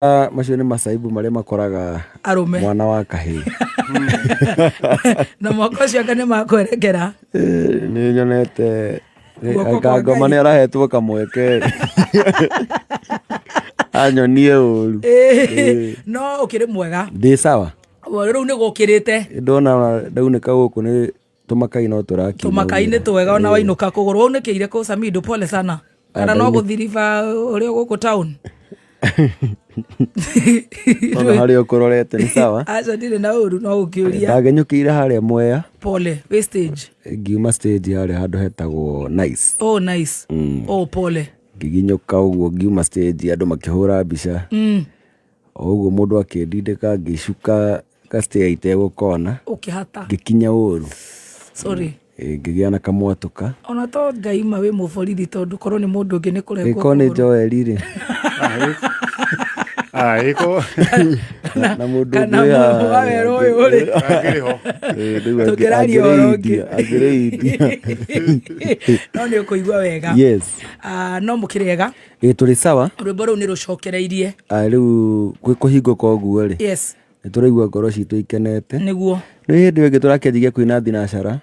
Macio nĩ macaibu marĩa makoraga arũme mwana wa kahĩĩ. Na mwaka ũcio anga nĩ makwerekera. Nĩ nyonete Guoko kwa Kangoma Ngai. nĩ arahetwo kamweke anyonie ũru. No ũkĩrĩ mwega? Ndĩ sawa. Rĩu nĩ gũkĩrĩte. Ndona ndaunĩka gũkũ nĩ tũmakai no tũrakiuma. Tũmakai nĩ twega ona wainũka kũgũrũ waunĩkĩire kũ? Samido, pole sana. Kana no gũthiriba ũrĩa gũkũ town? Ona harĩa ũkũrorete nĩ sawa. Aca, ndirĩ na ũru, no gũkĩũria. Ndagenyũkĩire harĩa Mwea. Pole, wĩ stage? Ngiuma stage harĩa handũ hetagwo Nice. Oh, nice. Oh, pole. Ngĩginyũka ũguo ngiuma stage, andũ makĩhũra mbica. O ũguo mũndũ akĩndindĩka, ngĩcuka ka-stair itegũkona. Ũkĩhata. Ngĩkinya ũru. Sorry. Ngĩgĩa na kamwatũka. Ona to Ngai ma wĩ mũborithi, tondũ korwo nĩ mũndũ ũngĩ nĩ kũrengwo Ĩkorwo nĩ kũgũrũ. Joel rĩ. Ĩko Na mũndũ kana ũngĩ wĩ haha, wa wera ũyũ rĩ. Angĩrĩ ho. Rĩu Tũngĩraria ũhoro ũngĩ. angĩrĩ India. No nĩ ũkũigua wega? Yes. Ah, no mũkĩrĩ ega? Ĩ, tũrĩ sawa. Rwĩmbo rũu nĩ rũcokereirie. Ah, rĩu kwĩ kũhingũka ũguo rĩ, nĩ tũraigua ngoro citũ ikenete. Nĩ hĩndĩ ĩyo ĩngĩ tũrakĩanjigia kũina thinacara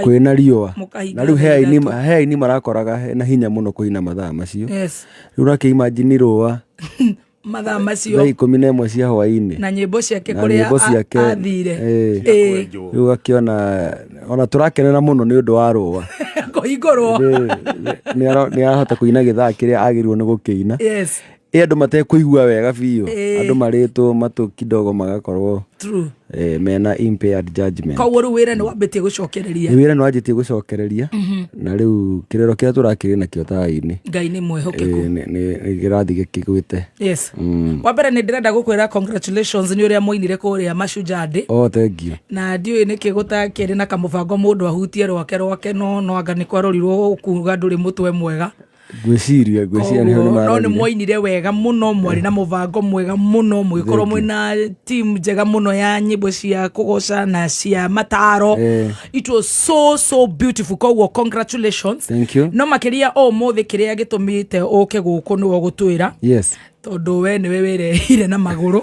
kwĩna riũa. Mũkahinga Na rĩu he thaa aini 3. He aini marakoraga hena hinya mũno kũina mathaa macio. Rĩu ũrakĩ imagine rũa mathaa macio thaa 11 cia hwainĩ na nyĩmbo ciake na kũrĩa nyĩmbo ciake, athire. Kwenjwo. Rĩu ũgakĩona ona tũrakenera mũno nĩ ũndũ wa rũa kũhingũrwo. Nĩ arahota kũina gĩthaa kĩrĩa agĩrĩirwo nĩ gũkĩina. Ĩ andũ matekũigua wega biũ, andũ marĩtwo matũ kidogo magakorwo mena impaired judgment. Koguo rĩu wĩra nĩ wambĩtie gũcokereria? Nĩ wĩra nĩ wanjĩtie gũcokereria, na rĩu kĩrĩro kĩrĩa tũrakĩrĩ nakĩo taĩ-inĩ Ngai nĩ mwĩhokeku. Nĩ kĩrathiĩ gĩkĩgwĩte. Yes. Wa mbere nĩ ndĩrenda gũkwĩra congratulations nĩ ũrĩa mwainire kũrĩa Mashujaa Day. Oh, thank you. Na ndiũĩ nĩkĩ gũtakĩrĩ na kamũbango mũndũ ahutie rwake rwake, no anga nĩ kwarorirwo kuga ndũrĩ mũtwe mwega. Ngwĩciria nĩho Koguo, no nĩ nĩmarorire. mwainire wega mũno, mwarĩ na mũbango mwega mũno, mũgĩkorwo mwĩna team njega mũno ya nyĩmbo cia kũgoca na cia mataro. It was so so beautiful, koguo congratulations. Thank you. No makĩria ũmũthĩ kĩrĩa gĩtũmĩte ũke gũkũ nĩwe ũgũtwĩra, tondũ we nĩwe wĩrehire na magũrũ,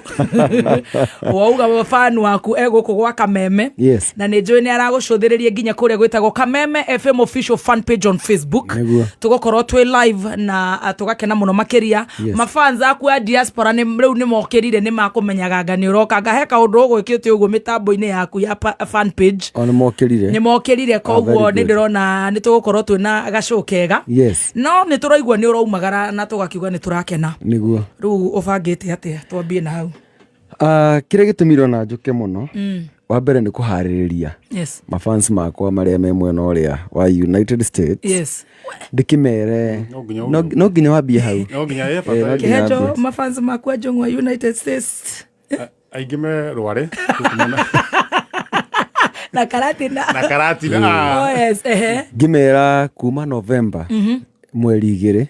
wauga fan waku e gũkũ gwa Kameme. Na nĩ njũĩ nĩ aragũcũthĩrĩria nginya kũrĩa gwĩtagwo Kameme FM official fan page on Facebook. Tũgũkorwo twĩ live na tũgakena mũno makĩria. Mafans aku a diaspora nĩ rĩu nĩ mokĩrire, nĩ makũmenyaga nga nĩ ũroka, nga he kaũndũ ũgwĩkĩte ũguo mĩtambo-inĩ yaku ya fan page. O nĩ mokĩrire. Nĩ mokĩrire, koguo Very nĩ good. ndĩrona nĩ tũgũkorwo twĩna gacũ kega. No nĩ tũraigua nĩ ũraumagara na tũgakiuga nĩ tũrakena. Rĩu ũbangĩte atĩa? Twambie na hau. Ah, kĩrĩa gĩtũmire ona njũke mũno, wa mbere nĩ kũharĩrĩria mafans makwa marĩa me mwena ũrĩa wa United States, ndĩkĩmere No nginya no nginya wambie hau. No nginya ĩ No bata. nginya Kĩhenjo wambie. mafans maku a Njũng'wa United States. Aingĩ me rware na Karatina. Na Karatina. Oh yes, ehe. Ngĩmera kuma November 2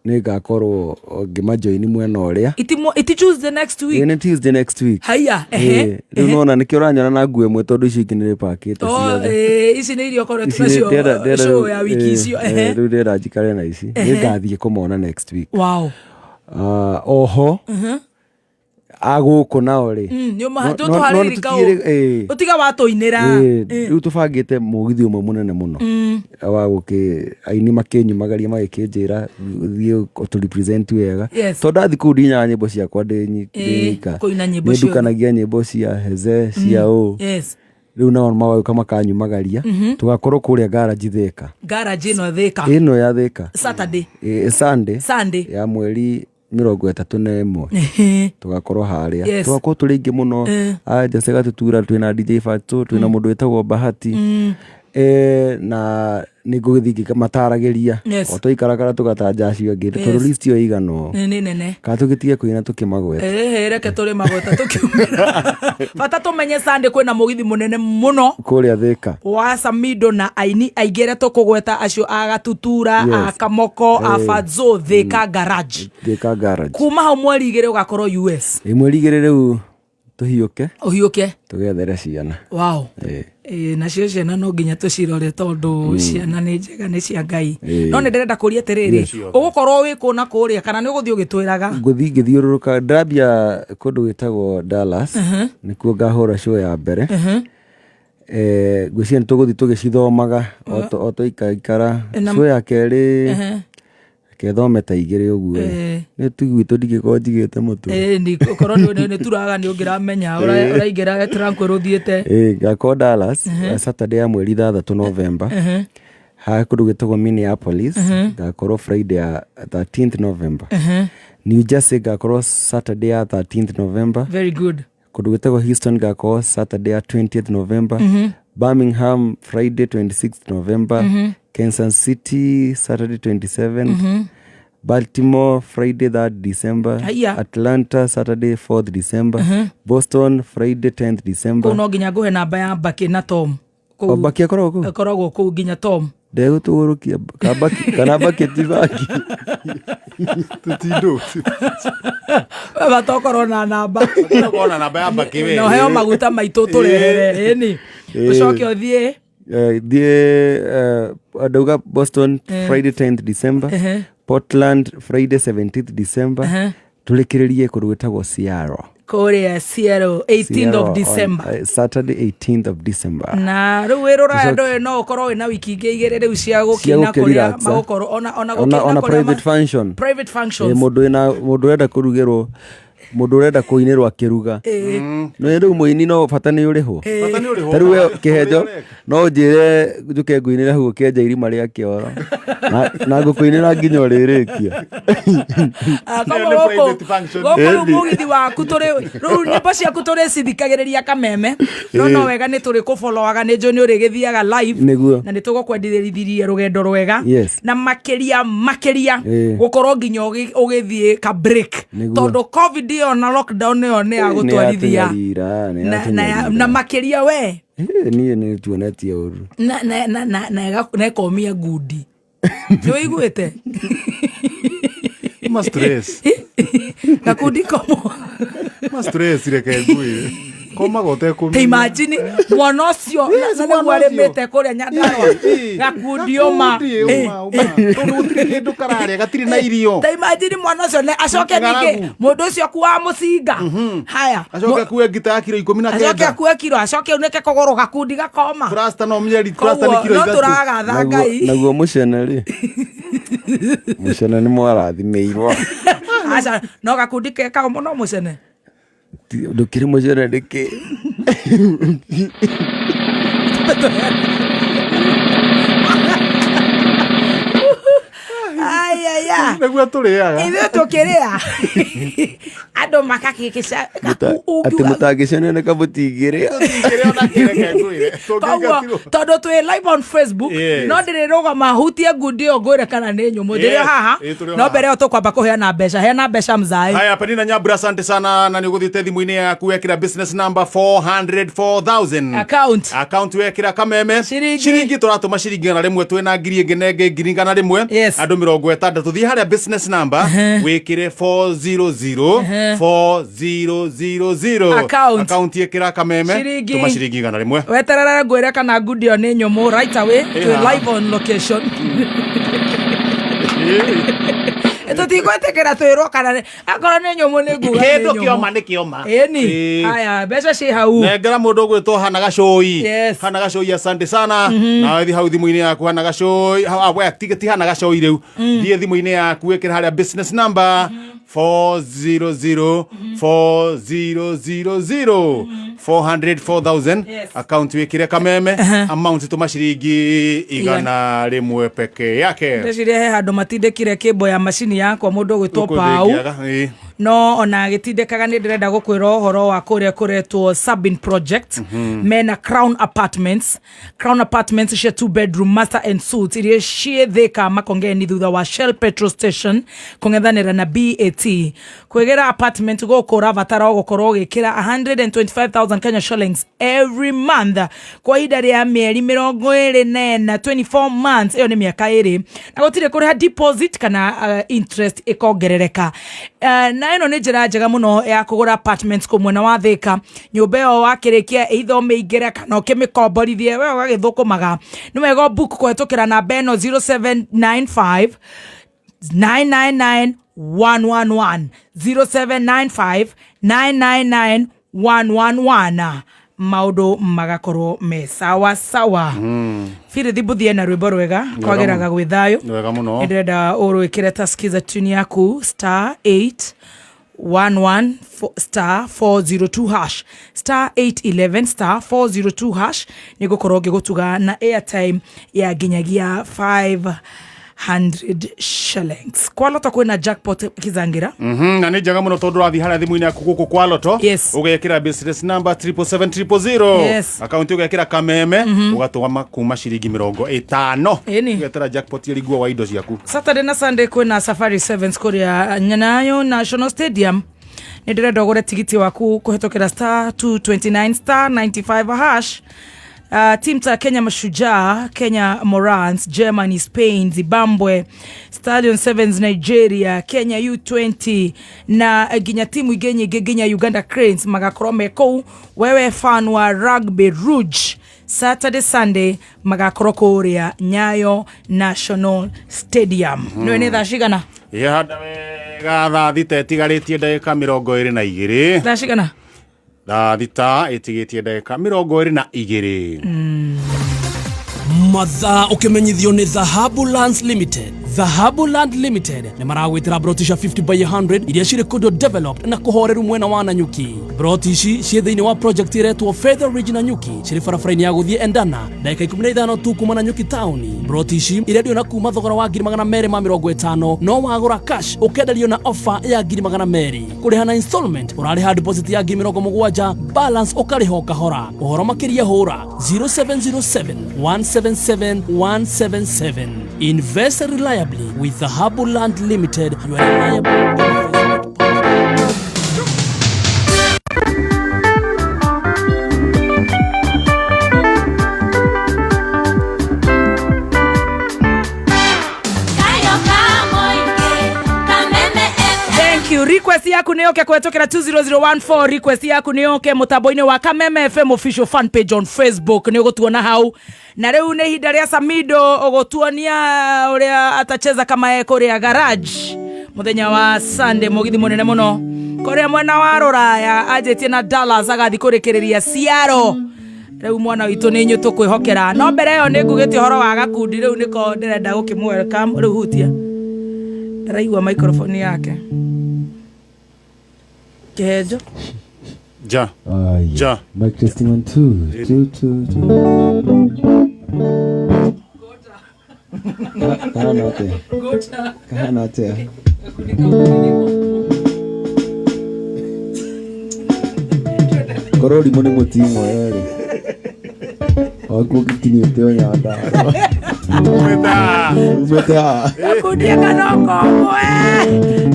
nĩ ngakorwo ngĩmajoini mwena ũrĩa. Iti Tuesday next week? Ĩ, nĩ Tuesday next week. Haya, ehe. Rĩu nona nĩkĩo ũranyona na nguo ĩmwe, tondũ icio ingĩ nĩ rĩpakĩte Oh, ciothe. ici nĩ iria ũkoretwo Ici nacio ndĩrenda show rĩu- ya wiki icio, ehe. Rĩu ndĩrenda njikare na ici, nĩ ngathiĩ kũmona next week. Ah, oho agũkũ nao rĩ, Nĩ no tũharĩrĩka nĩ ũtiga watũinĩra. Rĩu tũbangĩte mũgithi ũmwe mũnene mũno wa gũkĩ aini makĩnyumagaria magĩkĩnjĩra thiĩ tũ represent wega, tondũ ndathiĩ kũu ndinaga nyĩmbo ciakwa ndĩ nyika. Kũina nyĩmbo Nĩ ciothe. ndukanagia nyĩmbo cia heze cia ũ. Rĩu nao magoka makanyumagaria, tũgakorwo kũrĩa garage Thĩka. Garage ĩno Thĩka? Ĩno ya Thĩka. Saturday? Sunday. Sunday. Ya 31 tũgakorwo harĩa. Tũgakorwo tũrĩ aingĩ mũno, a Jose Gatutura, twĩna DJ Fatso, twĩna mũndũ wĩtagwo Bahati. Na nĩ ngũgĩthiĩ ngĩmataragĩria o twaikarakara tũgatanja acio angĩ, tondũ list ĩyo ĩigana ũũ. Nĩ nene. Kana tũgĩtige kũina tũkĩmagweta? Ĩhĩ, reke tũrĩ magweta tũkiumĩra, bata tũmenye Sunday kwĩna mũgithi mũnene mũno kũrĩa Thĩka wa Samido na aini aingĩ arĩa tũkũgweta acio a Gatutura, a Kamoko, a Fadzo, Thĩka garage. Thĩka garage. Kuma hau 2 ũgakorwo US. Ĩ, 2 rĩu. Tũhiũke. Ũhiũke. Tũgethere ciana. Wow. Ĩĩ. Ĩĩ, nacio ciana no nginya tũcirore tondũ ciana nĩ njega, nĩ cia Ngai. Ĩĩ. No nĩ ndĩrenda kũria atĩrĩrĩ, ũgũkorwo wĩ kũ na kũrĩa kana nĩ ũgũthiĩ ũgĩtwĩraga? Ngũthiĩ ngĩthiũrũrũka, ndĩrambia kũndũ gwĩtagwo Dallas, nĩkuo ngahũra show ya mbere. Ngwĩciria nĩ tũgũthiĩ tũgĩcithomaga o twaikaikara. Show ya kerĩ, reke thome ta igĩrĩ ũguo ĩ. Nĩ tu gwitũ ndingĩkorwo njigĩte mũtwe. Ĩĩ, okorwo nĩ turaga nĩ ũngĩramenya ũraingĩra Tranquil ũthiĩte. Ĩĩ, ngakorwo Dallas Saturday ya mweri 6 November. Haha kũndũ gwĩtagwo Minneapolis ngakorwo Friday ya 13th November. New Jersey ngakorwo Saturday ya 13th November. Very good. Kũndũ gwĩtagwo Houston ngakorwo Saturday ya 20th November. Birmingham Friday 26th November. Kansas City Saturday 27th. Baltimore Friday 3rd December. Haiya. Atlanta Saturday 4th December. Boston Friday 10th December. Kũu no nginya ngũhe namba ya Mbakĩ na Tom. O Kũu Mbakĩ akoragwo kũu? Akoragwo kũu nginya Tom. Ndegũtũgũrũkia ka kana Mbakĩ ti Mbakĩ. Tũtindũ. We bata ũkorwo na namba. Ũkorwo na namba ya Mbakĩ we. Na ũheo maguta maitũ tũrehere. Ĩni. Ũcoke ũthiĩ. Thiĩ ndauga Boston Friday 10th December. Portland Friday 17th December. Tũrĩkĩrĩrie kũndũ gwĩtagwo Seattle. Kũrĩa Seattle 18th of Seattle on, December. Saturday 18th of December. Na rĩu wĩ rũraya ndũĩ no ũkorwo wĩna wiki ingĩ igĩrĩ rĩu cia gũkina kũrĩa gũkĩrelaxa. magũkorwo ona Ona gũkina ona kũrĩa private function. Private functions. Mũndũ wĩna mũndũ ũrenda kũrugĩrwo, mũndũ ũrenda kũinĩrwo akĩruga. No rĩu mũini no bata nĩ ũrĩhwo. Bata nĩ ũrĩhwo. Ta rĩu we kĩhenjo no ũnjĩre njũke ngũinĩre hau ũkĩenja irima rĩa kĩoro na ngũkũinĩra nginya ũrĩrĩkia. Koguo Nĩ gũkũ private function. Gũkũ rĩu mũgithi waku tũrĩ rĩu nyĩmbo ciaku tũrĩcithikagĩrĩria kameme, no wega nĩ tũrĩ kũboloaga, nĩ njũĩ nĩ ũrĩgĩthiaga live. Nĩguo. Na nĩ tũgũkwendithirie rũgendo rwega. Yes. Na makĩria makĩria Ĩĩ. gũkorwo nginya ũgĩthiĩ ka break. Nĩguo. Tondũ COVID ĩyo na lockdown ĩyo nĩ yagũtwarithia. Nĩ Na- na yatũnyarira. Na makĩria we. Niĩ nĩ tuonetie ũru. Na ĩkomia ngundi nĩ wĩiguĩte. Ma stress. Gakundi komo. Ma stress, reke ngwĩre. Komaga ũtekũmenya. Ta imagine mwana ũcio na nĩguo Mwana ũcio. arĩmĩte kũrĩa Nyandarũa, gakundi ũma. Gakundi ũma, ũma. Tondũ gũtirĩ kĩndũ kararĩa, gatirĩ na irio. Ta imagine mwana ũcio acoke ningĩ Ng'aragu. mũndũ ũcio akuaga mũcinga haya. Acoke akue ngita ya kiro ikũmi na Acoke kenda. akue kiro, acoke aunĩke kũgũrũ, gakundi gakoma. Plaster no mĩeri, plaster nĩ Koguo kiro no 3. tũragatha Ngai. Naguo mũcene rĩ, mũcene nĩ mwarathimĩirwo. Aca, no gakundi kekago mũno mũcene. Ndũkĩrĩ mũcene nĩkĩ? Ayaya. Nĩguo tũrĩaga. Ithuĩ tũkĩrĩa andũ makakĩkĩca. Atĩ mũtangĩcene nĩ kamũtingĩrĩa. Tũtingĩrĩa ona kĩ, reke ngwĩre. Koguo Tũngĩingatirwo. tondũ twĩ live on Facebook, no ndĩrĩrũgama hutie ngundi ĩyo ngwĩre kana nĩ nyũmũ. Ndĩrĩ o haha. Ĩĩ, tũrĩ o No haha. mbere ĩyo tũkwamba kũheana mbeca. Heana mbeca, mzaĩ. Haya, Penina Nyambura, asante sana na nĩ ũgũthiĩte thimũ-inĩ yaku wekĩra business number 404,000. Account. Account wekĩra kameme. Ciringi. Ciringi tũratũma ciringi 100, twĩna ngiri ĩngĩ na ĩngĩ 100,000. Andũ 60. Thiĩ harĩa business number wĩkĩre 400 4000. Account. Account ĩkĩra kameme. Ciringi. Tũma ciringi 100. Weterere ngwĩre kana ngundi ĩyo nĩ nyũmũ right away. Twĩ Haha. live on location, tũtigwĩtĩkĩra twĩrwo kana akorwo nĩ nyũmũ nĩ nguga nĩ Kĩndũ nyũmũ. kĩoma nĩ kĩoma. Ĩni. Ĩĩ. Haya, mbeca ciĩ hau. Nengera mũndũ ũgwĩtwo Hana Gacũi. Yes. Hana Gacũi, asante sana. Nawe thi hau thimũ-inĩ yaku Hana Gacũi. We, ti Hana Gacũi rĩu, thiĩ thimũ-inĩ yaku wĩkĩre harĩa business number 400 4000 404,000. Yes. Account wĩkĩre kameme, amount tũma ciringi 100 peke yake. Ndeciria he handũ matindĩkire kĩmbo ya macini yakwa, mũndũ ũgwĩtwo Gũkũ Pau. ndĩngĩaga, ĩĩ. No ona gĩtindĩkaga nĩ ndĩrenda gũkwĩra ũhoro wa kũrĩa kũretwo Sabin Project. Mena Crown Apartments, Crown Apartments cia two bedroom master and suite iria ciĩ Thĩka Makongeni thutha wa Shell petrol station kũng'ethanĩra na BAT. Kwĩgĩra apartment gũkũ ũrabatara o gũkorwo ũgĩkĩra 125,000 Kenya shillings every month kwa ihinda rĩa mĩeri 24, 24 months, ĩyo nĩ mĩaka 2, na gũtirĩ kũrĩha deposit kana interest ĩkongerereka. Na Na ĩno nĩ njĩra njega mũno ya kũgũra apartments kũ mwena wa Thĩka. Nyũmba ĩyo wakĩrĩkia either ũmĩingĩre kana ũkĩmĩkomborithie, we ũgagĩthũkũmaga. Nĩ wega book kũhetũkĩra namba ĩno 0795 999 111, 0795 999 111, maũndũ magakorwo me sawa sawa. Birithi mbuthie na rwĩmbo rwega kwagĩraga gwĩ thayũ. Nĩ wega mũno. Nĩ ndĩrenda ũrwĩkĩre ta skiza tune yaku, star 8 11 star 402 hash, star 811 star 402 hash. Nĩ ngũkorwo ngĩgũtuga na airtime ya nginyagia 500 shillings. Kwa Loto kwĩna jackpot, Kizangira. Na nĩ njega mũno tondũ ũrathiĩ harĩa thimũ-inĩ yaku gũkũ kwa Loto, ũgekĩra business number 777 000, akaunti ũgekĩra Kameme, ũgatũma kuma ciringi 50, ũgetera jackpot ĩriguo wa indo ciaku. Saturday na Sunday kwĩna Safari Sevens kũrĩa Nyayo National Stadium. Nĩ ndĩrenda ũgũre tigiti waku kũhetũkĩra star 229 star 95 hash. Team ta Kenya Mashujaa, Kenya Morans, Germany, Spain, Zimbabwe, Stallion Sevens Nigeria, Kenya U20 na nginya timu ingĩ nyingĩ, nginya Uganda Cranes magakorwo me kũu. Wewe fan wa rugby rouge, Saturday, Sunday magakorwo kũrĩa Nyayo National Stadium. Nĩwe nĩ thaa cigana? Ĩhanda wega, thaa 6 ĩtigarĩtie ndagĩka 22. Thaa cigana? Thaa 6 ĩtigĩtie ndagĩka 22. Mathaa ũkĩmenyithio nĩ Dhahabu Lands Limited. Dhahabu Land Limited nĩ maragwĩtĩra broti cia 50 by 100 iria cirĩ kũndũ developed na kũhoreru mwena wa Nanyuki. Broti ici ciĩ thĩinĩ wa project ĩretwo Feather Ridge Nanyuki, cirĩ barabara-inĩ ya gũthiĩ Endana, ndagĩka 15 tu kuma Nanyuki taũni. Broti ici irendio na kuma thogora wa 250,000, no wagũra cash ũkenderio na offer ya 200,000. Kũrĩha na installment ũrarĩha deposit ya 70,000, balance ũkarĩha o kahora. Ũhoro makĩria hũra 0707 177 177. Invest reliably with Dhahabu Land Limited, your reliable investment partner. Kayo kamoike, Kameme FM. Thank you. Request yaku nĩ yoke kũhetũkĩra 20014. Request yaku nĩ yoke mũtambo-inĩ wa Kameme FM official fan page on Facebook. Nĩ ũgũtuona hau. Na rĩu nĩ ihinda rĩa Samido ũgũtuonia ũrĩa atacheza kama e kũrĩa garage mũthenya wa Sunday, mũgithi mũnene mũno kũrĩa mwena wa rũraya, anjĩtie na Dallas agathiĩ kũrĩkĩrĩria Seattle. Rĩu mwana witũ nĩ inyuĩ tũkwĩhokera, no mbere ĩyo nĩ ngugĩte ũhoro wa gakundi. Rĩu nĩko ndĩrenda gũkĩmũ welcome. Rĩu hutia ndaraigua microphone yake kĩhenjo. Ja. Ah, yeah. Ja. Mic testing, one two two two two. Kahana atia? Kahana atia? Korwo ũrimũ nĩ mũting'o rĩ, waku ũgĩkinyĩte o Nyandarũa. Umĩte haha. Gakundi kanoko.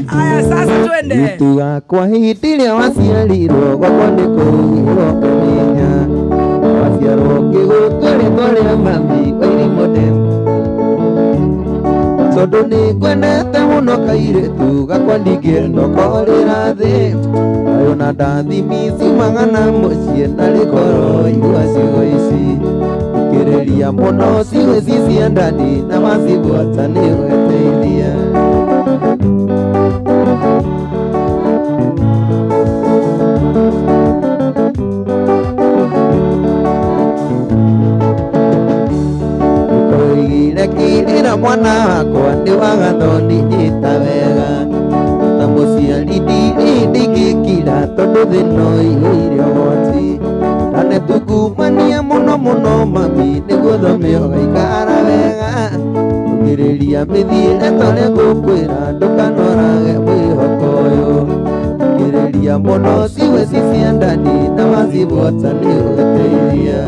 Aya, sasa twende. Gitu gakwa, hĩndĩ ĩrĩa waciarirwo gwakwa nĩ kũugirwo ũmenya waciarwo ngĩgũtua rĩtwa rĩa mami Wairimũ ndem, tondũ nĩ ngwendete mũno kairĩtu gakwa, ndingĩenda ũkorĩra thĩ thayũ na ndathimi ciumaga na mũciĩ, na rĩkorwo igua ciugo ici, thikĩrĩria mũno ciugo ici cia ndani na macibuata nĩ ũgeteithia. Ũkoigire kĩrĩra mwana wakwa nĩ wagathoni, nyita wega ta mũciari ndirĩ ndingĩkira, tondũ thĩ no iyũire ũgwati ndanetungumania mũno mũno mami, nĩguo thome ũgaikara wega, ũgĩrĩria mĩthiĩre torĩa ngũkwĩra, ndũkanorage mwĩhoko ũyũ, thikĩrĩria mũno ciugo ici cia ndani na wacibuata nĩ ũgũteithia.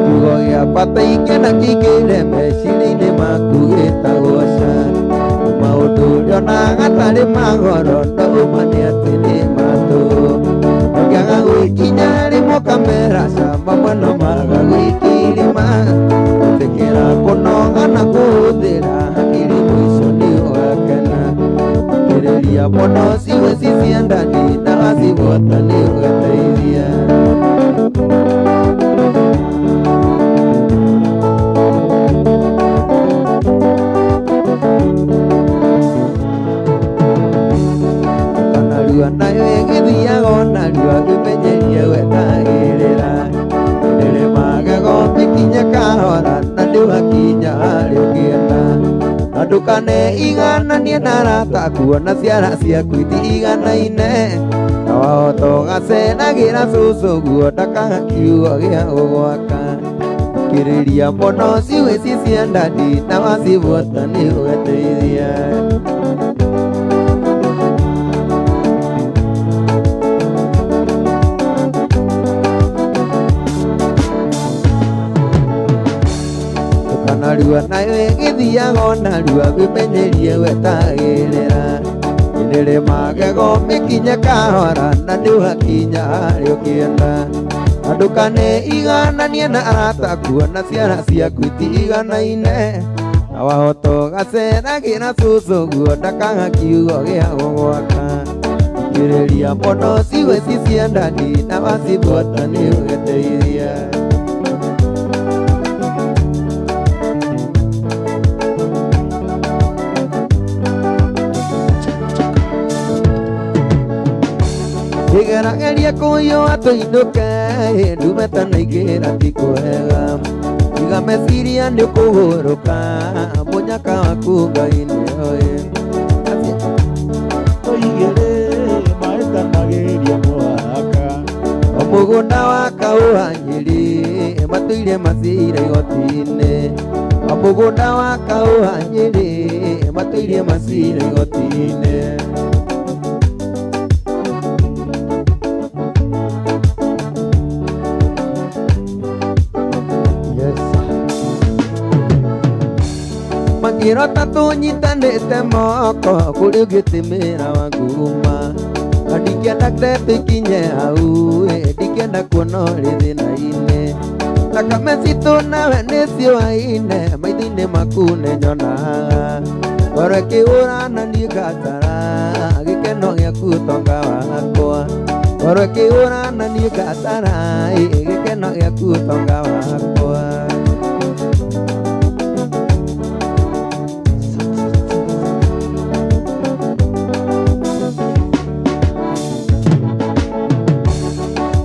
Kiugo gĩa bata ingĩenda kĩingĩre meciria-inĩ maku gĩtagwo ca maũndũ ũrĩa onaga tarĩ magoro, no ũma nĩ atĩ nĩ matũ, ũngĩaga gwĩkinya rĩmwe. Makamera cama mwena maga gwikirima Tekera kunoga na kuhuthira hakiri mwisho ni ũgakena Kĩrĩria mũno ciwe ciciendani na wacibota nĩ ũgateithia Kanarua nayo ĩgĩthiaga onarua wĩmenyerie wetagĩrĩra Ndĩrĩ magego mĩkinye kahora na ndĩwakinya harĩa ũngĩenda Na ndũkane igananie na arata kuona ciara ciaku itiiganaine Na wahota ũgaceragĩra cũcũ guo ndakaga kiugo gĩa gũgwaka Kĩrĩria mũno ciwe ciciendani na wacibota nĩ ũgeteithia Kanarua nayo ĩgĩthiaga onarua wĩmenyerie wetagĩrĩra Ĩrĩrĩ magego mĩkinye kahora na ndĩwakinya harĩa ũkĩenda Na ndũkane igananie na arata kuona ciara ciaku itiiganaine Na wahota ũgaceragĩra cũcũ guo ndakaga kiugo gĩa gũgwaka Kĩrĩria mũno ciwe ciciendani na wacibota nĩ ũgeteithia Igerageria kũiyũa tũinũke ndume tanaingĩra ti kwega Iga meciria nĩ ũkũhurũka mũnyaka waku Ngai nĩoĩ Tũigĩrĩ maĩtanagĩria mũhaka O mũgũnda wa kahũa Nyĩrĩ matũire macira igoti-inĩ O mũgũnda wa kahũa Nyĩrĩ matũire macira igoti-inĩ Makĩrota tũnyitanĩte moko kũrĩ ũngĩtĩmĩra wanguma Na ndingĩenda tũikinye hau ndingĩenda kuona ũrĩ thĩna-inĩ Thakame citũ nawe nĩciũaine maitho-inĩ maku nĩnyonaga Ngoro ĩkĩhũra na niĩ ngatara gĩkeno gĩaku ũtonga wakwa Ngoro ĩkĩhũra na niĩ ngatara gĩkeno gĩaku ũtonga wakwa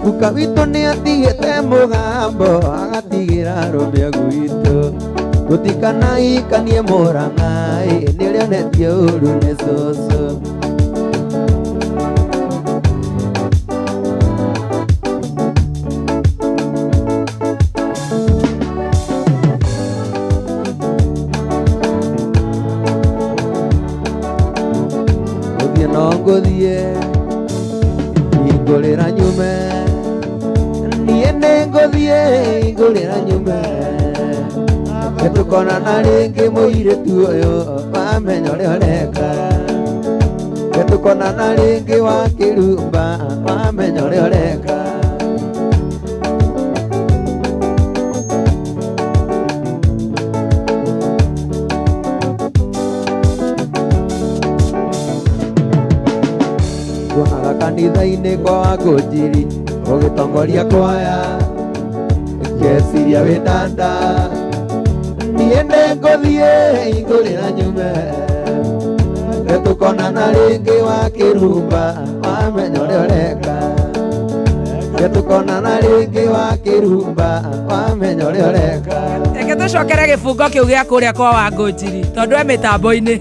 Guka witũ nĩatigĩte mũgambo agatigĩra arũme gwitũ Tũtikanaikanie Mũrang'a nĩrĩonetie ũru nĩ cũcũ Gũthiĩ no ngũthiĩ hingũrĩra nyume Niĩ nĩngũthiĩ hingũrĩra nyume Nĩtũkonana rĩngĩ mũirĩtu ũyũ wamenya ũrĩa ũreka Nĩtũkonana rĩngĩ wa kĩrumba wamenya ũrĩa ũreka Tuonaga kanitha-inĩ kwa Wangũnjiri ũgĩtongoria kwaya ngeciria wĩ ndanda Niĩ nĩngũthiĩ hingũrĩra nyume Nĩtũkonana rĩngĩ wa kĩrumba wamenya ũrĩa ũreka Nĩtũkonana rĩngĩ wa kĩrumba wamenya ũrĩa ũreka Reke tũcokere gĩbungo kĩu gĩa kũrĩa kwa Wangũnjiri tondũ e mĩtambo-inĩ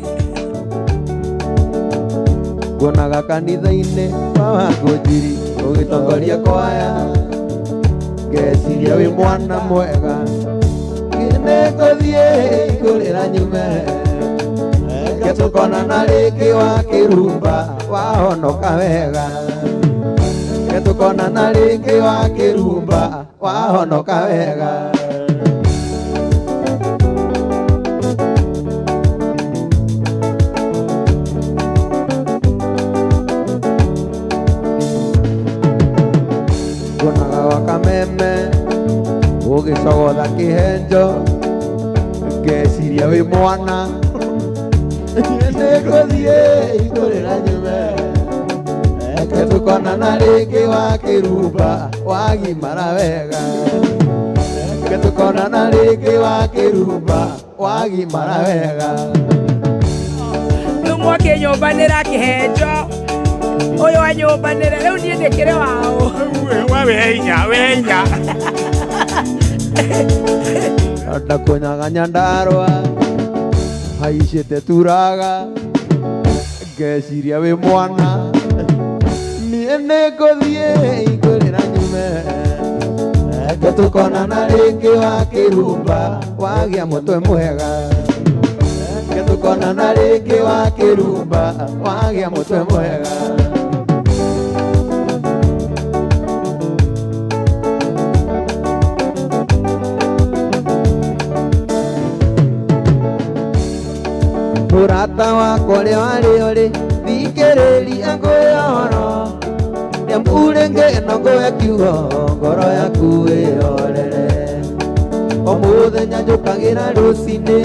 Kuonaga kanitha-inĩ kwa Wangũnjiri ũgĩtongoria kwaya ngeciria wĩ mwana mwega Nĩngũthiĩ hingũrĩra nyume Nĩtũkonana rĩngĩ wa kĩrumba wahonoka wega Nĩtũkonana rĩngĩ wa kĩrumba wahonoka wega Kameme ũgĩcogotha kĩhenjo ngeciria wĩ mwana nĩngũthiĩ ikũrĩra nyume reke tũkonana rĩngĩ wa kĩrumba wagimara wega reke tũkonana rĩngĩ wa kĩrumba wagimara wega rĩu mwakĩnyũmbanĩra kĩhenjo ũyũ anyũmbanĩre rĩu niĩ ndĩkĩrĩ wao we wĩ hinya wĩ hinya ndakonyaga Nyandarua haicĩte turaga ngeciria wĩ mwana niĩ nĩngũthiĩ ikũrĩra nyume reke tũkonana rĩngĩ wa kĩrumba wagĩa mũtwe mwega reke tũkonana rĩngĩ wa kĩrumba wagĩa mũtwe mwega Mũrata wakwa ũrĩa warĩ ũrĩ thikĩrĩria ngũhe ũhoro nĩamurĩngĩ no ngũhe kiugo ngoro yaku ĩhorere o mũthenya njũkagĩra rũcinĩ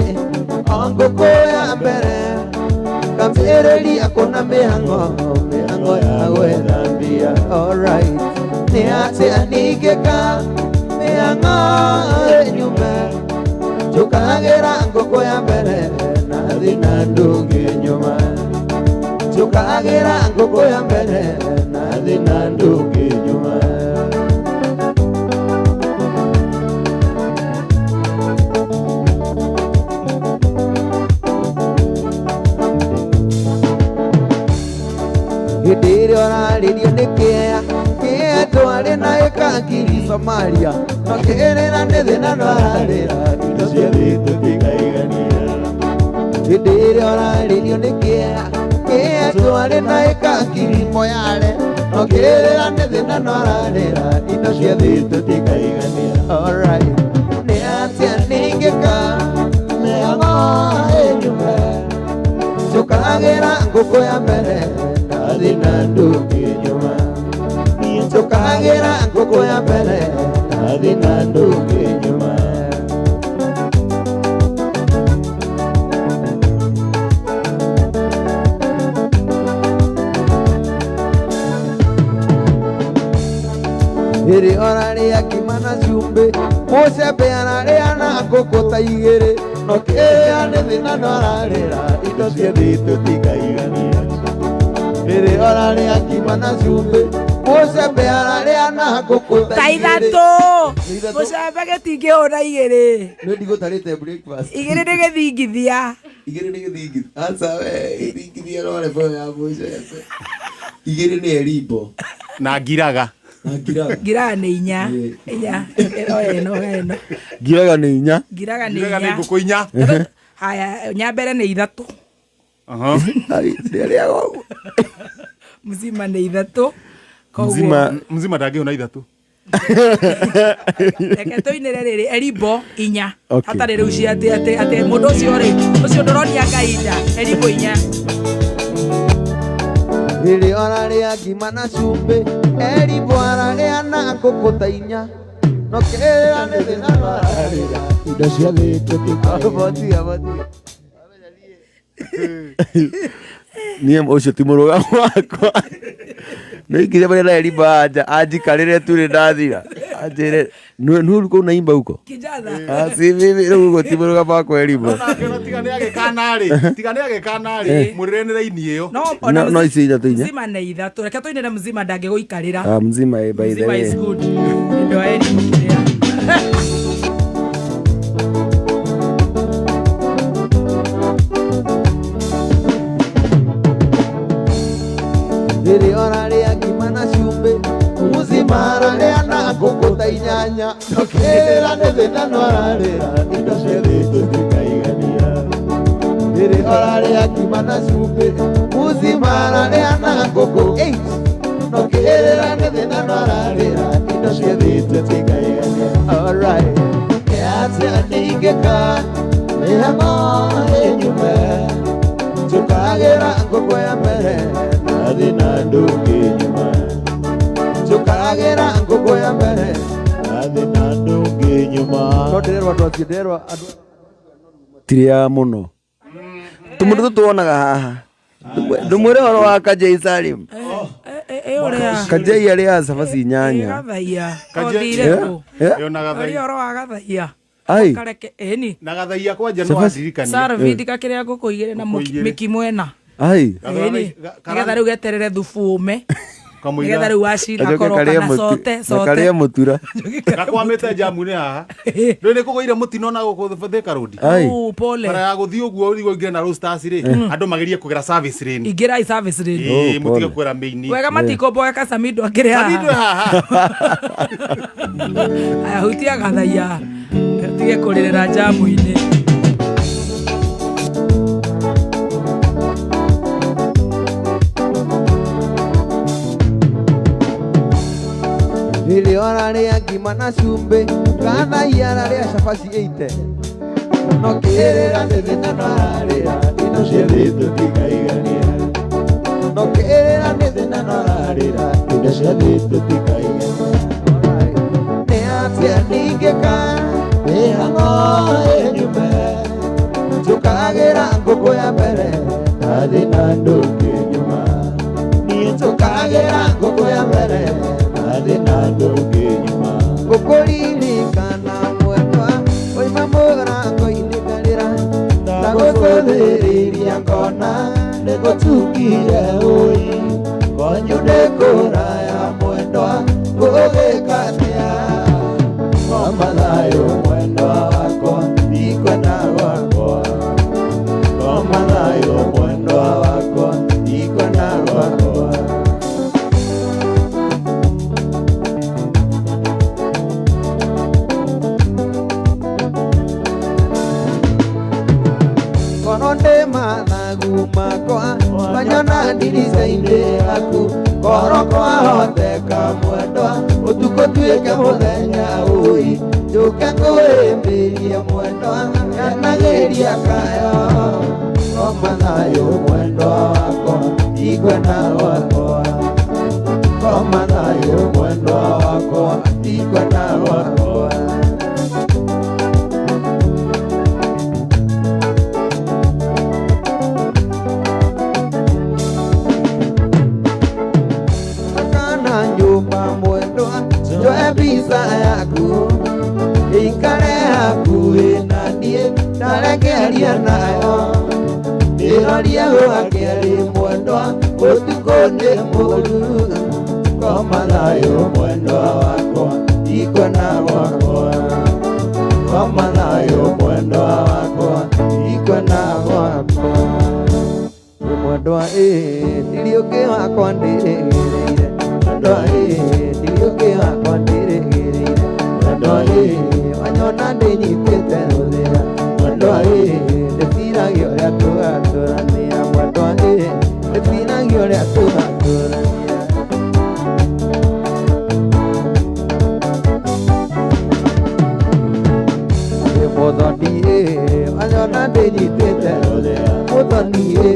o ngũkũ ya mbere ngambĩrĩria kũna mĩhang'o mĩhang'o ya gwetha mbia alright nĩ atĩa ningĩka mĩhang'o ĩnyume njũkagĩra ngũkũ ya mbere na ndũngĩnyuma njũkagĩra ngũkũ ya mbere na thĩna ndũngĩnyuma hĩndĩ ĩrĩa ũrarĩrio nĩ kĩea kĩea twarĩ na ĩkangiri Somalia no kĩrĩra nĩ thĩna no ararĩra indo cia thĩ tũtikaigania hĩndĩ ĩrĩa ũrarĩrio nĩ kĩea kĩea twarĩ na ĩkangiri Moyale no kĩrĩra nĩ thĩna no ararĩra indo cia thĩ tũtikaigania alright nĩ atĩa ningĩka mĩhang'o ĩnyume njũkagĩra ngũkũ ya mbere na thĩna ndũngĩnyuma njũkagĩra ngũkũ ya mbere na thĩna ndũngĩnyuma Hĩrĩ orarĩa ngima na cumbĩ mũcembe ararĩa na ngũkũ ta igĩrĩ no kĩrĩa nĩ thĩna no ararĩra indo cia thĩ tũtikaigania hĩrĩ orarĩa ngima na cumbĩ mũcembe ararĩa na ngũkũ ta ithatũ mũcembe gĩtingĩhũna igĩrĩ nĩ ndigũtarĩte breakfast igĩrĩ nĩ gĩthingithia igĩrĩ nĩ gĩthingithia aca we gĩthingithia no rebo ya mũcembe igĩrĩ nĩ erimbo na ngiraga ngiraga nĩ inya inya ĩno ĩno ngiraga nĩ inya ngiraga nĩ inya ngũkũ inya haya nya mbere nĩ ithatũ mzima nĩ ithatũ mzima ndangĩhũna ithatũ reke tũinĩre rĩrĩ erimbo inya hatarĩ rĩu cia atĩ atĩ atĩ mũndũ ũcio rĩ ũcio ndũronia Ngai nda erimbo inya Hĩrĩ orarĩa ngima na cumbĩ erimbo ararĩa na ngũkũ ta inya no kĩrĩra nĩ thĩna no ararĩra indo cia thĩ tũtikaigania niĩ ũcio ti mũrũgamo wakwa nĩikire marĩa na erimbo anja anjikarĩre tu nĩ ndathira anjĩre nĩ kũu naimba huko si mimi rĩu ũguo ti mũrũgamo wakwa erimbo tiga nĩ agĩkana-rĩ tiga nĩ agĩkana-rĩ mũrĩre nĩ raini ĩyo no ici ithatũ inya mzima nĩ ithatũ reke tũinĩre mzima ndangĩgũikarĩra mzima by the way mzima is good ndo erimbo kĩrĩa Hĩrĩ orarĩa ngima na cumbĩ mzima ararĩa na ngũkũ ta inyanya no kĩrĩra nĩ thĩna no ararĩra indo cia thĩ tũtikaigania Hĩrĩ orarĩa ngima na cumbĩ mzima ararĩa na ngũkũ no kĩrĩra nĩ thĩna no ararĩra indo cia thĩ tũtikaigania alright nĩ atĩa ningĩka mĩhang'o ĩnyume njũkagĩra ngũkũ ya mbere na thĩna ndũngĩnyuma njũkagĩra ngũkũ ya mbere nyuma. No ndĩrerwo andũ acio ndĩrerwo andũ Tiria mũno. Tũmũndũ tũtũ tuonaga haha. Ndũmwĩre ũhoro wa Kajei Salim. Ũrĩa Kajei arĩaga cabaci inyanya. Gathaia Kajei- othire kũ Eh? Ĩyo na ũrĩa gathaia. ũhoro wa gathaia Ai. kareke ĩni Na gathaia kwanja no Cabaci. andirikania. sarvidi kakĩrĩa ngũkũ igĩrĩ na Ngũkũ igĩrĩ. mĩkimo ĩna Ai. Ĩni nĩgetha rĩu geterere thubu ũme Kamũira. nĩgetha rĩu wacina Gacoke koroka karĩe na cote na cote karĩe mũtura. Gakwamĩte njamu-inĩ haha. Ndũĩ nĩ kũgũire mũtino na gũkũ Thika Road. Ai. Uu, pole Bara ya gũthiĩ ũguo ũthiĩ ũingĩre na Roasters rĩ, andũ magerie kũgera service lane. ingĩrai service lane Ĩĩ, Oh, mũtige pole. kũgera main. wega matikomboeka samido akĩrĩ Samido haha haha. aya hutia gathaia tige kũrĩrĩra njamu-inĩ. Rĩrĩa ũrarĩa ngima na cumbĩ gathaia ararĩa cabaci 80 no kĩrĩra nĩ thĩna no ararĩra indo ciothe tũtikaigania no kĩrĩra nĩ thĩna no ararĩra indo ciothe tũtikaigania. Nĩ atĩa ningĩka mĩhang'o ĩnyume njũkagĩra ngũkũ ya mbere ndathĩ na ndũngĩ nyuma niĩ njũkagĩra ngũkũ ya mbere ndathĩ na ndũngĩ nyuma ngũkũririkana mwendwa oima mũrango-inĩ ngarĩra ndagũcũthĩrĩria ngona nĩngũtukire ũi konyu nĩ kũraya mwendwa ngũgĩka atĩa koma thayũ mwendwa wakwa ndikwenda gwakwa koma thayũ mwendwa wakwa ndikwenda gwakwa. Korwo ndĩ mathagu makwa wanyona ndirica-inĩ yaku korwo kwahoteka mwendwa ũtukũ tuĩke mũthenya ũi njũke ngũĩmbĩrie mwendwa kenagĩria kayo koma thayũ mwendwa wakwa ndikwenda gwakwa koma thayũ mwendwa wakwa ndikwenda gwakwa. Kana nyũmba mwendwa njoe mbica yaku ĩikare hakuhĩ na niĩ ndarekeria nayo ndĩrorie gwakĩarĩ mwendwa ũtukũ nĩ mũru koma thayũ mwendwa wakwa ndikwenda gwakwa koma thayũ mwendwa wakwa ndikwenda gwakwa. Mwendwa ĩ ndiriũkĩ wakwa ndĩrĩgĩrĩire mwendwa ĩ ndiriũkĩ wakwa ndĩrĩgĩrĩire mwendwa ĩ wanyona ndĩnyitĩte rũthĩa mwendwa ĩ ndĩciragia ũrĩa tũgatũrania mwendwa ĩ ndĩciragia ũrĩa tũgatũrania. Mũthoni ĩ wanyona ndĩnyitĩte rũthĩa mũthoni ĩ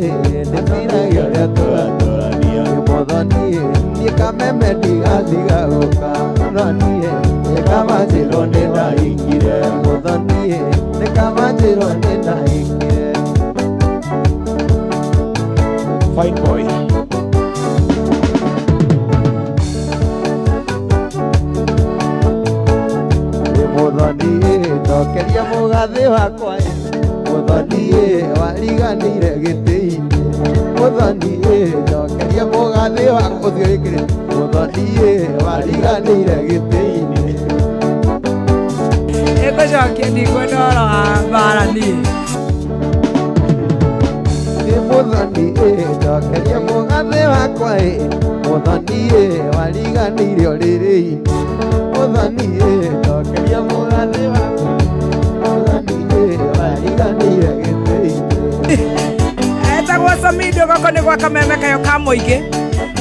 ndĩciragia ũrĩa tũgatũrania mũthoni ĩ niĩ kameme ndigatiga gũka mũthoni ĩ nĩ kamanjĩrwo nĩ ndahingire mũthoni ĩ nĩ kamanjĩrwo nĩ ndahingire. Fine boy. Mũthoni ĩ njokeria mũgathĩ wakwa ĩ mũthoni ĩ wariganĩire gĩtĩ-inĩ mũthoni ĩ njokeria mũgathĩ wakwa ũcio wĩkĩrĩte mũthoni ĩ wariganĩire gĩtĩ-inĩ. Ĩgũcokia ndikwenda ũhoro wa mbara niĩ. Ĩ mũthoni ĩ njokeria mũgathĩ wakwa ĩ mũthoni ĩ wariganĩire ũrĩrĩ-inĩ mũthoni ĩ njokeria mũgathĩ wakwa mũthoni ĩ wariganĩire gĩtĩ-inĩ. Etagwo Samido goko nĩ gwa kameme kayo ka mũingĩ.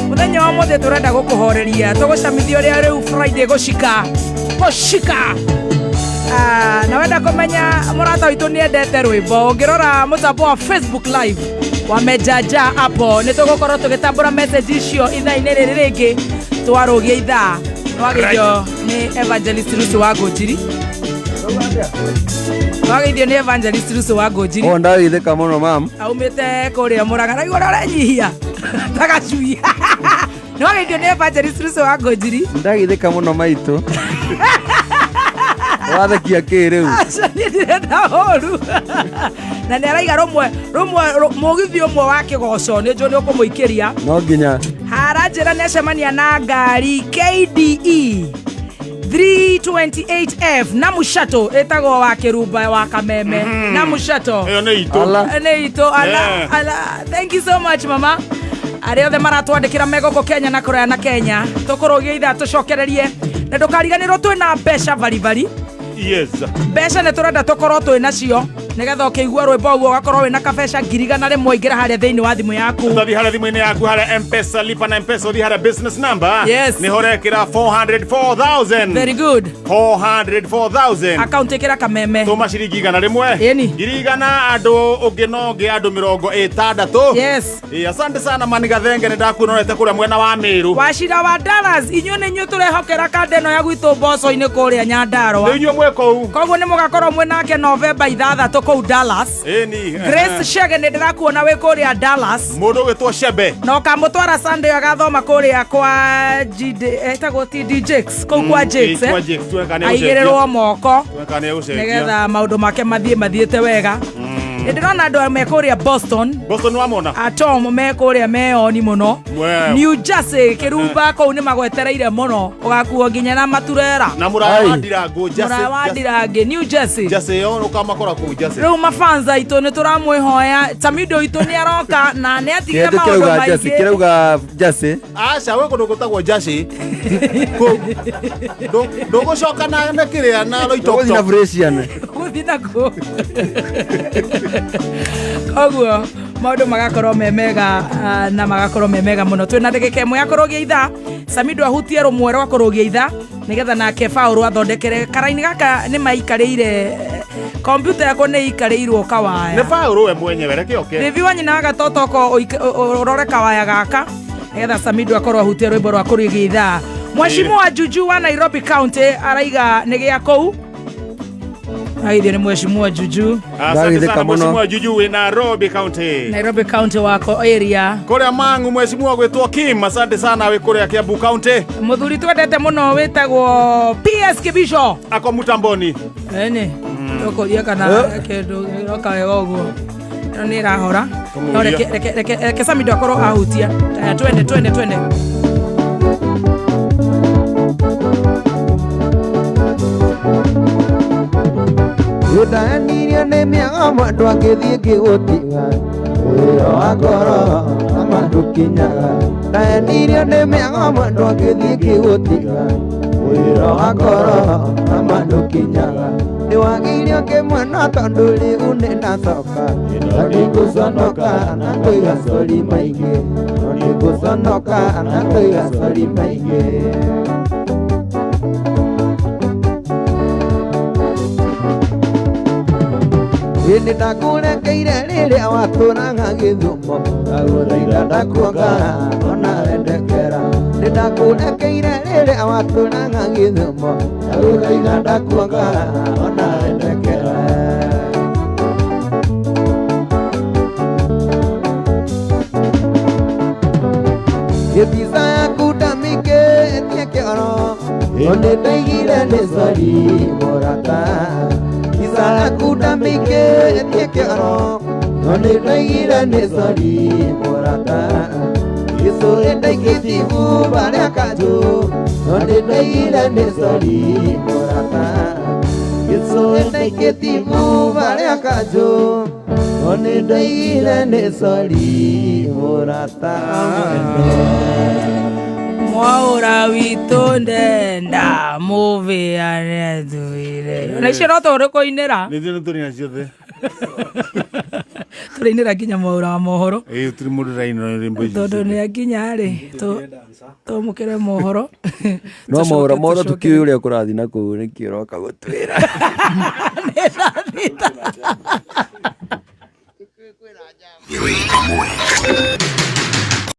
Mũthenya wa ũmũthĩ tũrenda gũkũhoreria tũgũcamithia ũrĩa rĩu Friday gũcika gũcika. Na wenda kũmenya mũrata witũ nĩ endete rwĩmbo ũngĩrora mũtambo wa Facebook live wa Mejaja hapo nĩ tũgũkorwo tũgĩtambũra message icio ithaa-inĩ rĩrĩ rĩngĩ twarũgia ithaa nĩwagĩithio nĩ Evangelist Lucy wa Ngũnjiri. Wageithio nĩ Evangelist Rusu wa Ngũnjiri. O ndageithĩka mũno mam. Aumĩte kũrĩa Mũrang'a. Na igũrũ arenyihia ta gacui. Nĩ wageithio nĩ Evangelist Rusu wa Ngũnjiri. Ndageithĩka mũno maitũ. Wathekia kĩ rĩu? Aca niĩ ndirenda ũru. Na nĩ araiga rũmwe rũmwe mũgithi ũmwe wa kĩgoco nĩ njũĩ nĩ ũkũmũikĩria. No nginya. Haranjĩra nĩ acemania na ngari KDE 328F na mushato ĩtagwo wa kĩrumba wa kameme na mushato Ĩyo nĩ itũ. Ala. nĩ itũ ala, Yeah. ala. Thank you so much mama arĩa othe maratwandĩkĩra me gũkũ Kenya na kũraya na Kenya tũkũrũgia ithaa tũcokererie na ndũkariganĩrwo twĩna mbeca baribari Yes. mbeca nĩ tũrenda tũkorwo twĩ nacio nĩgetha ũkĩigua rwĩmbo ũguo ũgakorwo wĩna kabeca 100,000 ingĩra harĩa thĩinĩ wa thimũ yaku. Ũtathiĩ harĩa thimũ-inĩ yaku harĩa M-Pesa, lipa na M-Pesa, ũthiĩ harĩa business number. Yes. Nĩho ũrekĩra 404,000. Very good. 404,000. Akaunti ĩkĩra kameme. Tũma ciringi 100. Ĩni. 100,000 andũ ũngĩ na ũngĩ andũ 60. Yes. Ĩ, asante sana Mani Gathenge nĩ ndakuona ũrete kũrĩa mwena wa Meru. Wacira wa Dallas inyuĩ nĩ inyuĩ tũrehokera kanda ĩno ya gwitũ mboco-inĩ kũrĩa Nyandarũa. Nĩ inyuĩ mwĩ kũu. Koguo nĩ mũgakorwo mwĩ nake Novemba 6 kũu Dallas. Ĩni. Grace Shege nĩ ndĩrakuona wĩ kũrĩa Dallas. Mũndũ ũgwĩtwo Shebe. Na ũkamũtwara Sunday agathoma kũrĩa kwa GD etagwo TD Jakes kũu kwa Jakes Kwa Jakes, tuone kana nĩ aigĩrĩrwo moko Tuone kana nĩ egũcenjia. nĩgetha maũndũ make mathiĩ mathiĩte wega. Nĩ ndĩrona andũ me kũrĩa Boston. Boston wamona? Atom me kũrĩa meyoni mũno. Well. New Jersey kĩrumba kũu nĩ magwetereire mũno ũgakuo nginya na maturera. Na mũraya wa Ndirangu Jersey. Mũraya wa Ndirangi New Jersey. Jersey yo ũkamakora kũu Jersey. Rĩu mafanza aitũ nĩ tũramwĩhoya Tamido witũ nĩ aroka na nĩ atigire Kĩndũ maũndũ kĩrauga Jersey, maingĩ. kĩrauga Jersey. Aca gwĩ kũndũ gwĩtagwo Jersey. Kũu. Ndũgũcoka na kĩrĩa na Ndũgũthiĩ na Loitoktok. Fresian. Gũthiĩ na kũ. Koguo maũndũ magakorwo me mega na magakorwo me mega mũno. Twĩna ndagĩka ĩmwe ya kũrũgia ithaa. Samido ahutie rũmwe rwa kũrũgia ithaa nĩgetha nake Paũlũ athondekere karaini gaka nĩ maikarĩire kompiuta yakwa nĩ ĩikarĩirwo kawaya. Nĩ Paũlũ we mwenyewe reke oke. Rĩvi wa nyina wa gatotoko ũrore kawaya gaka nĩgetha Samido akorwo ahutie rwĩmbo rwa kũrũgia ithaa. Mheshimiwa Juju wa Nairobi County araiga nĩ gĩa kũu. Aithio nĩ Mheshimiwa Juju. Asante sana Mheshimiwa Juju wa Nairobi County. Nairobi County wako area. Kũrĩa Mang'u Mheshimiwa gwĩtwo Kim, asante sana wĩ kũrĩa Kiambu County. Mũthuri twendete mũno wĩtagwo PS Kibisho. Ako Mutamboni. Ene. Tũkũria kana kĩndũ gĩroka wega ũguo. Ĩno nĩ ĩrahora. No reke reke reke reke Samido akorwo ahutia. Aya twende twende twende. Ndanirio nĩ mĩago mũndũ angĩthiĩ ngĩgũtiga wĩra wa ngoro na ndũkinyaga. Ndanirio nĩ mĩago mũndũ angĩthiĩ ngĩgũtiga wĩra wa ngoro na ndũkinyaga. Nĩwagĩire kĩmwe tondũ rĩu nĩndacoka na nĩngũconoka na ngũiga sori maingĩ no nĩngũconoka na ngũiga sori maingĩ. Hĩndĩ ndakũrekeire rĩrĩa watũraga gĩthumo ndagũthaitha ndakuonga ona wendekera. Nĩ ndakũrekeire rĩrĩa watũraga gĩthumo ndagũthaitha ndakuonga ona wendekera. Gĩthica yaku ndamĩikĩtie kĩoro no nĩ ndaigire nĩ sori mũrata. Mbica yaku ndamĩikĩtie kĩoro no nĩ ndaigire nĩ sori mũrata. Gĩcũrĩ ndaikĩtie ibuba rĩa kanjũ no nĩ ndaigire nĩ sori mũrata. Gĩcũrĩ ndaikĩtie ibuba rĩa kanjũ no nĩ ndaigire nĩ sori mũrata mwendwa. Mwaura witũ ndenda mũbĩane thuire. Na icio no tũrĩ kũinĩra. Nĩ ithuĩ nĩ tũrĩ na ciothe. Tũrĩinĩra nginya mwaura wa mohoro. Ĩĩ tũrĩ mũndũ ũrainĩra rwĩmbo ici. Tondũ nĩ akinya rĩ, tũmũkĩre mohoro. No mwaura mohoro tũkĩũĩ ũrĩa kũrathiĩ na kũu nĩkĩo ũroka gũtwĩra. Nĩ thaa thita.